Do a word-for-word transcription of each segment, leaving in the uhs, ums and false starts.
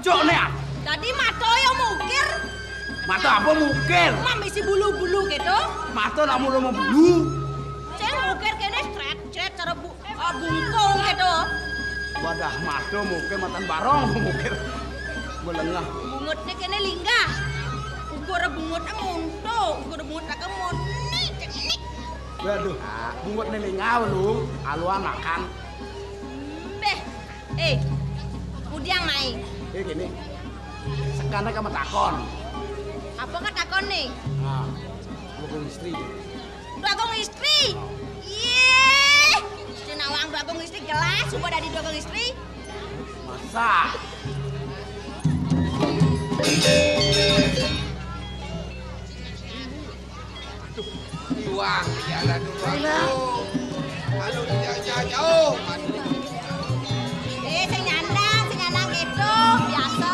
Cuk, Nek. Dadi mata ya mukir. Mata apa mukir? Mam isi bulu-bulu gitu. Mata nak mula mau bulu. Sing mukir kene stret, stret cara bu, oh, bungkung gitu. Wadah, mata mukir matan barong mukir. Melengah. Bungutne kene linggah. Ukur bungutne muntuk, ukur bungutne kemuni, cenik. Waduh, bungutne linggah lu, aluan makan. Beh, eh, udiang naik. Eh, gini. Sekane kamu takon. Apa kan takon nih? Nah, dukung istri. Dukung istri? Iya. Mesti nawang dukung istri gelas, coba dari dukung istri. Masa? Iwang, jalan dulu. Aduh. Kalau dia jauh, aduh. Eh, sing nyandang, sing nyandang gitu, biasa.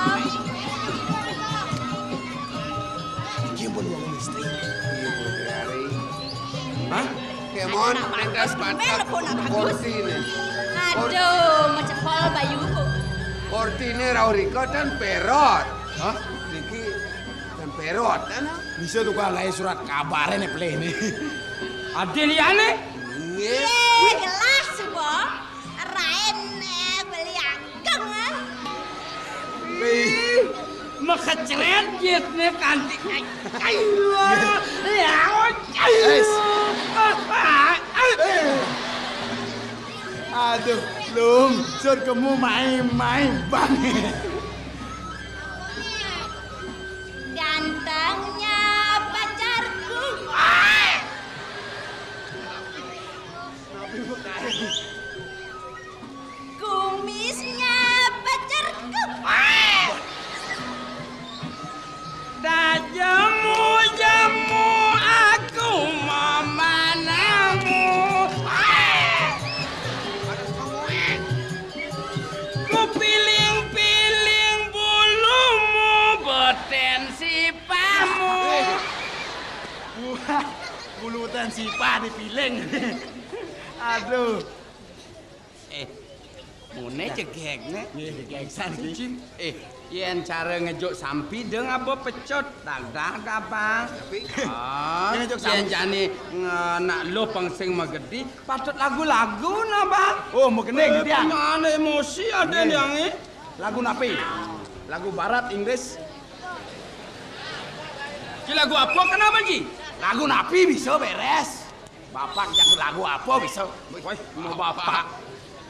Iki pun wong misteri. Iya, Putri Ari. Hah? Kemon, pentas Batak, Korti nih. Aduh, mecepol bayuku. Korti nih Rauriko dan Perot. Hah? Niki dan Perot, kan? Bisa tuh, Kak, nggak surat kabarnya nih, play nih. Ada liane? Nggih. Iya, jelas, Bo. Rain, eh, beli ageng, eh. Wih, mekecret jitne kanti. Ayo, ya, ayo. Wis. Ah, ah, ah. Eh. Aduh, Lung, sur kemu main-main banget. Gantengnya pacarku. Kumisnya pacarku. Tak jemu-jemu aku memandangmu. Ku piling-piling bulumu, beten sipahmu. Wah, bulu ten sipah dipiling. Aduh. Eh, ngene cegegne. Nggih, gegegsan iki. Eh, yen cara ngejuk sampi deng apa pecut, dak dak apa. Tapi oh, ngejuk yen sampi. Jane ngenak lo pang sing magedi, patut lagu-lagu nah, Bang. Oh, mau kene eh, gitu ya. Punya anak emosi ada yang eh. Lagu napi? Lagu barat, Inggris. Ki lagu apa kenapa, Ji? Lagu napi bisa beres. Bapak jak lagu apa bisa? Woi, mau bapak.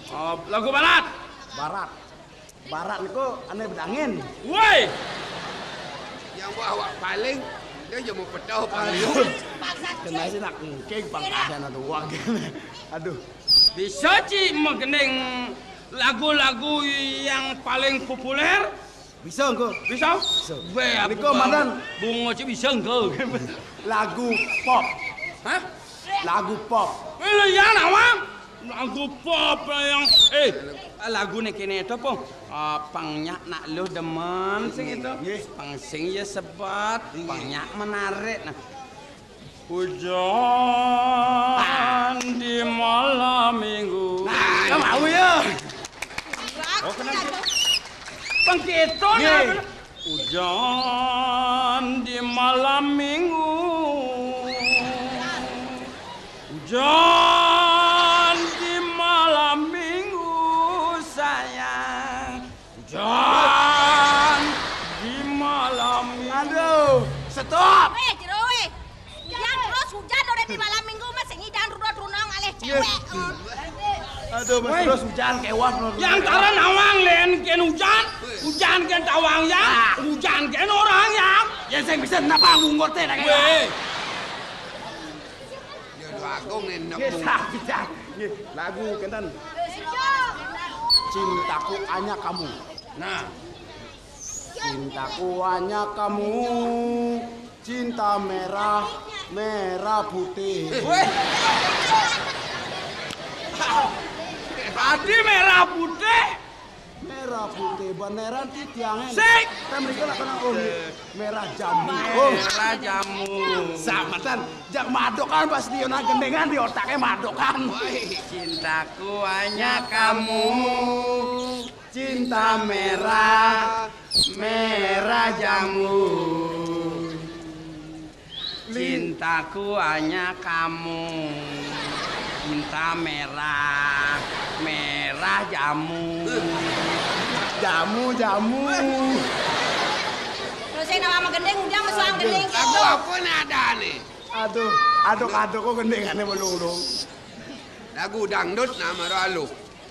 Oh, lagu barat. Barat. Barat niku ane bedangin. Woi. Yang bawa paling dia aja mau petoh paling. Kena sih nak ngking pang ada nak uang. Aduh. Bisa, Ci, megening lagu-lagu yang paling populer? Bisa, engko. Bisa? Bisa. Weh, aku niku madan bungo cek bisa, engko. Lagu pop. Hah? Lagu pop. Eh, lho ya, nawang. Lagu pop yang, eh, lagu nih kene itu, Pong. Ah, pang nyak nak lo demen sing itu. Nggih. Pang sing ya sebat, nggih. Pang nyak menarik. Nah. Hujan di malam minggu. Nah, ya mau ya. Oh, kenapa? Pengkito. Nggih. Nah. Hujan di malam minggu. Hujan di malam minggu, sayang. Hujan di malam minggu. Aduh, stop. Wéh, Jero, wéh. Yang terus hujan udah di malam minggu, masih ngidan rudot runong alih cewek. Aduh, Mas, terus hujan, kewap. Yang tara nawang lén kén hujan, hujan kén tawang yang, hujan kén orang yang. Ya, sing bisa kenapa ngungkur téh, nak? Wéh. Ya, lagu ngéndok. Nggih, sah, sah. Nggih, lagu kénten. Cintaku Hanya Kamu. Nah. Cintaku hanya kamu, cinta merah, merah putih. Wéh. Adi merah putih. Merah putih beneran titiangé. Sik. Kan mriko lak kena, oh, merah jambu. Oh, merah jambu. Sampeyan jak madokan pas Diona gendingan di otaké madokan. Woi, cintaku hanya kamu. Cinta merah, merah jambu. Cintaku hanya kamu. Cinta merah, merah jamu. Jamu, jamu. Terus saya nama gending, udah masuk gending gitu. Lagu apa nih ada nih? Aduh, aduh, aduh, kok gendingané melulu. Lagu dangdut nama ro aluh.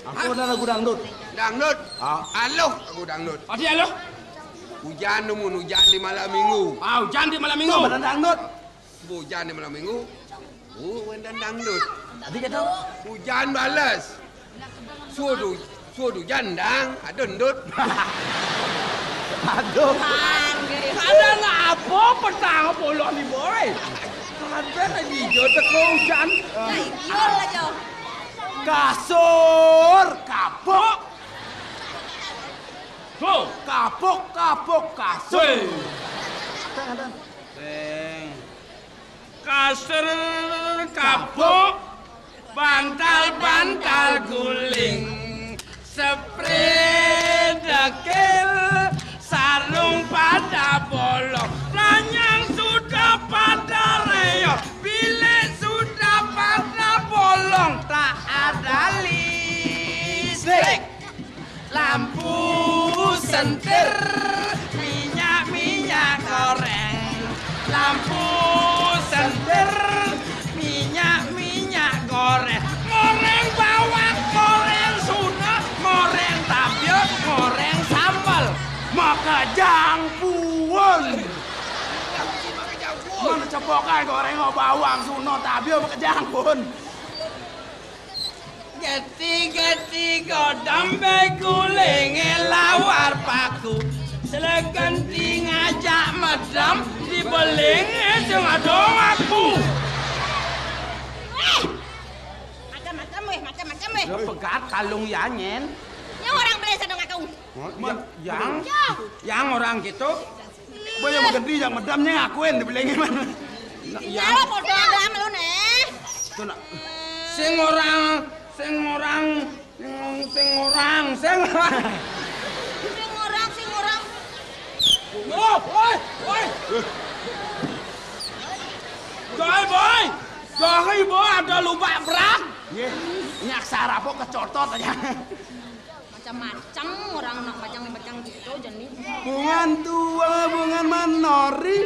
Apa ada lagu dangdut? Dangdut. Ah. Aluh lagu dangdut. Adi aluh? Hujan dumun, hujan di malam minggu. Ah, hujan di malam minggu. Tuh, bener dangdut. Hujan di malam minggu. Oh, wendan dangdut. Tadi kata hujan bales. Sudu, sudu jandang, adundut. Aduh. Ada nak apa petang puluh ni, boy? Ada lagi hijau teko hujan. Nah, iya lah, Jo. Kasur, kapuk. Go. Kapuk, kapuk, kasur. Woi. Teng, teng. Teng. Kasur, kapuk, bantal, bantal guling, spray, dekil, sarung pada bolong, lanyang sudah pada reyong, bilik sudah pada bolong, tak ada listrik. Lampu sentir, minyak-minyak goreng. Lampu sentir, minyak-minyak goreng. Goreng bawang, goreng suna, goreng tabia, goreng sambal. Makejang puun. Mana cepokan goreng bawang suna tabia makejang puun. Gati-gati godam beguling lawar paku. Selekenti ngajak medam dibeling sing ada ngaku. Wéh! Macam-macam wéh, macam-macam wéh. Ya pegat kalung ya, Nyen. Yang orang beli sana ngaku. Oh, ya, yang, yang orang gitu. Boy, yang gede, yang medamnya ngakuin di belengnya mana? Nah, ya. Iya, bodoh amat lu nih. Itu nak. Sing orang, sing orang, sing, sing orang, sing. Sing orang, sing orang. Oh, woi, woi. Jai, boy. Jai, boy, ada lubak berat. Iya. Ini aksara apa kecotot aja. Macam-macam orang nak macam-macam gitu jadi. Bungan tua, bungan menori.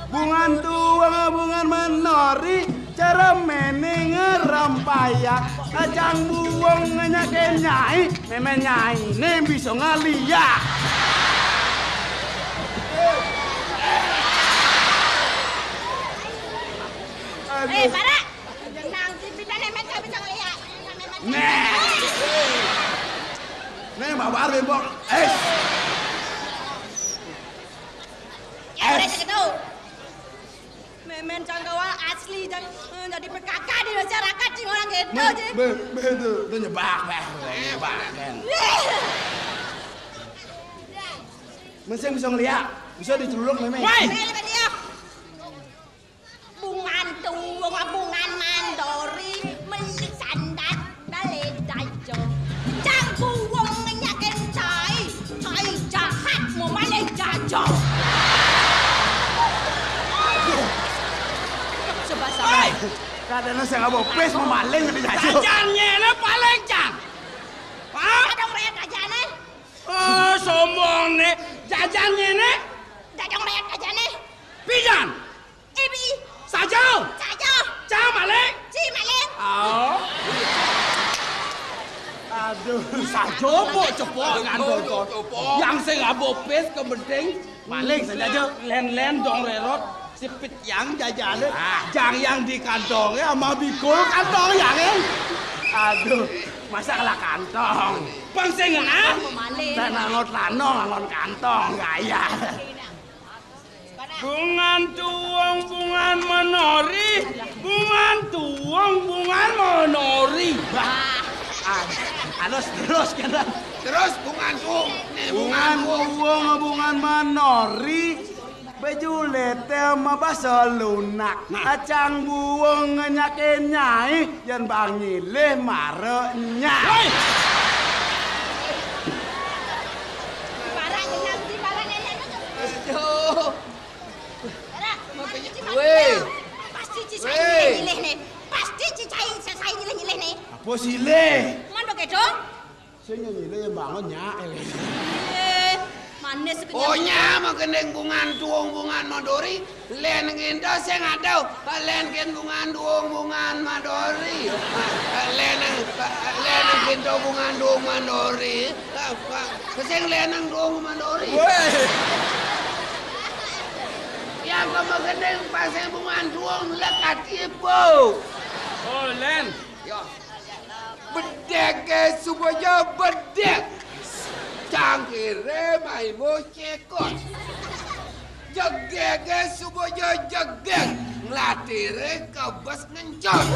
Bungan tua, bungan menori, cara meneng rampaya, kacang buang ngenyakin nyai, memen nyai ne bisa ngeliat. Eh, para. Nang, si Pidan emen gak bisa ngeliat. Nih. Nih, Mbak Bar, Bembok. Eh. Ya, udah segitu. Memen canggawa asli, jang, eh, jadi P K K di masyarakat, sih orang gitu, be-, sih. Be-, be-, itu, itu nyebak, be-, nyebak, kan. Mesti bisa ngeliat, bisa diceluluk, Memen. Woi! Bungan tuwung, bungan mandori, meli sandat, bale dajo. Cang kuwung ngenyakin cai, cai jahat mau malih jajo. Kadang sing ngaba pis mamaling di jajo. Jajan nyéné paling, Cang. Hah? Kadang raya jajané. Oh, sombong né. Jajan nyéné. Jajan raya jajané. Pidan. Ibi. Saja. Saja. Cang maling. Ci maling. Oh. Aduh, saja po cepok ngandel to. Yang sing ngaba pis kepenting maling saja. Lén-lén dong rérot sipit yang jajané. Ah. Jang yang di kantongé ama bikul kantong yangé. Aduh, masa kalah kantong. Pang sing ngenah. Maling. Nah, nangot lanong, nangon kantong, gaya. Bungan tuung, bungan manori, bungan tuung, bungan manori. Bah, an-, alus terus kena. Terus bungan tuung. Nih, bungan tuung, bungan manori. Baju leté mah basa lunak. Nah. Acang buung nyaké nyai, yén bang nyilih mara nyai. Hei! Barang enak di barang enak. Aduh. Wéh. Pasti ci sai nyilih-nyilih né. Pasti ci sai, sai nyilih-nyilih né. Apa silih? Man pakai dong. Sing nyilih yang bangun nyak. Eh, manis kenyang. Oh, nyak, magending bungan tuung, bungan mandori. Lén nginto sing ada. Lén kén bungan tuung, bungan mandori. Lén, lén nginto bungan tuung mandori. Sing lén tuung mandori. Wéh. Yang kemagending pasé bungan tuung lekat ibu. Oh, lén. Ya. Bedéké suba ja bedék. Cangkiré maimu cékot. Jegéké suba ja jegég. Nglatiré kebes ngencot.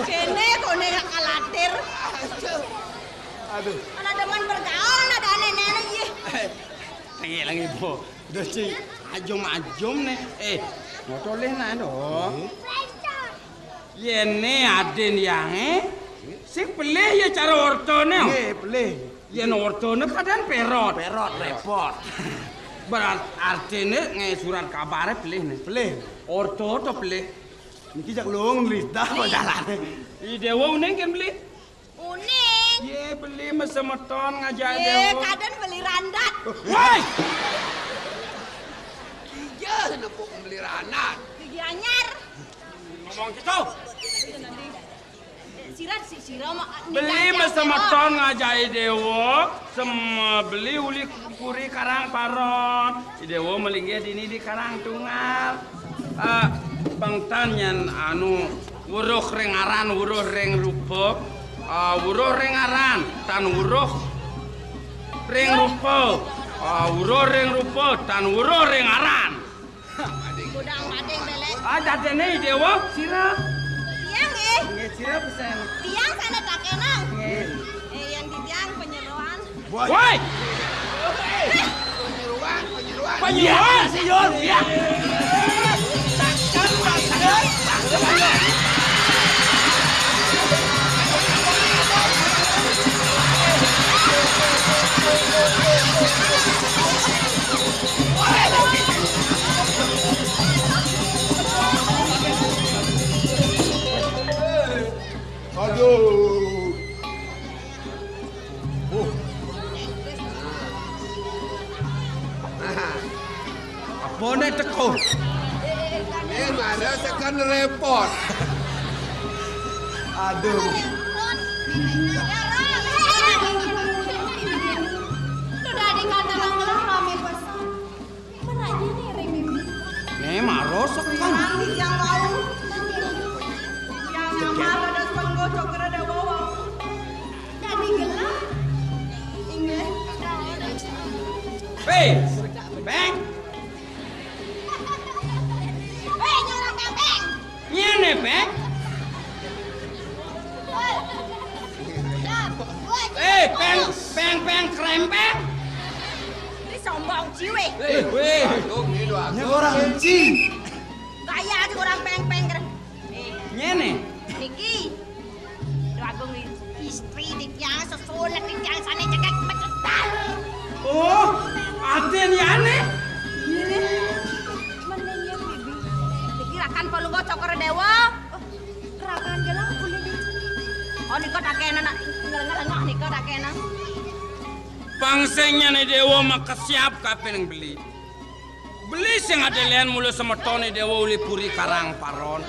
Kéné koné kalatir. Aduh. Ana demen bergaul, ada anéh-anéh, yéh. Lagi, lagi, Bu. Duh, Ci, ajum-ajum né. Eh, ngotolih nah dong. Yén né adin yangé, sing pelih ya cara ortoné. Nggih, pelih. Yén ortoné kadén pérot. Pérot, répot. Berat artiné nggih surat kabaré pelih né. Pelih. Orto to pelih. Niki jak lung lidah kok jalané. I Déwa uning kén pelih. Uning. Yé, beli mesemeton ngajak Yé, Déwa. Kadén beli randat. Woi! Iya, nepuk beli randat. Gigi anyar. Ngomong gitu. Sirat si sira mah. Beli mesemeton ngajak Déwa, sem beli uli puri Karang Paron. I Déwa malinggih dini di Karang Tunggal. Ah, pengtan nyén anu weruh ring aran, weruh ring rupa. Ah, weruh ring aran, tan weruh ring rupa. Ah, weruh ring rupa, tan weruh ring aran. Godang mading belek. Ah, dadéné Déwa, sira. Tiang nggih. Nggih, sira pesan. Tiang sané takenang. Nggih. Eh, yang di tiang penyeroan. Woi! Penyeruan, penyeruan. Penyeruan? Iya, sih, Yun. Iya. Aduh. Apa né teko? Eh, mara tekan répot. Aduh. Sudah dikatakan ngelah ramé pesan. Merajane ring mimpi. Né mara sekan. Yang wau. Yang nyamar ada senggo cokre ada wau. Jadi gelap. Inggih. Hei, Peng. Hei, nyuruh Peng, Peng. Nyén né, Peng? Eh, Peng, Peng, Peng, krempeng. Ini sombong ciwi. Eh, wéh. Nyén orang ci. Gaya aja orang Peng, Peng, krem. Eh, nyén né? Niki. Duh Agung, istri di tiang, sesulit di tiang, sana cekek, mecetan. Oh, Oh, nika takéna nak ngelengah nika takéna. Pang sing nyan Déwa makesiab kapining beli. Beli sing ada lian mula semeton Déwa uli puri Karang Paron.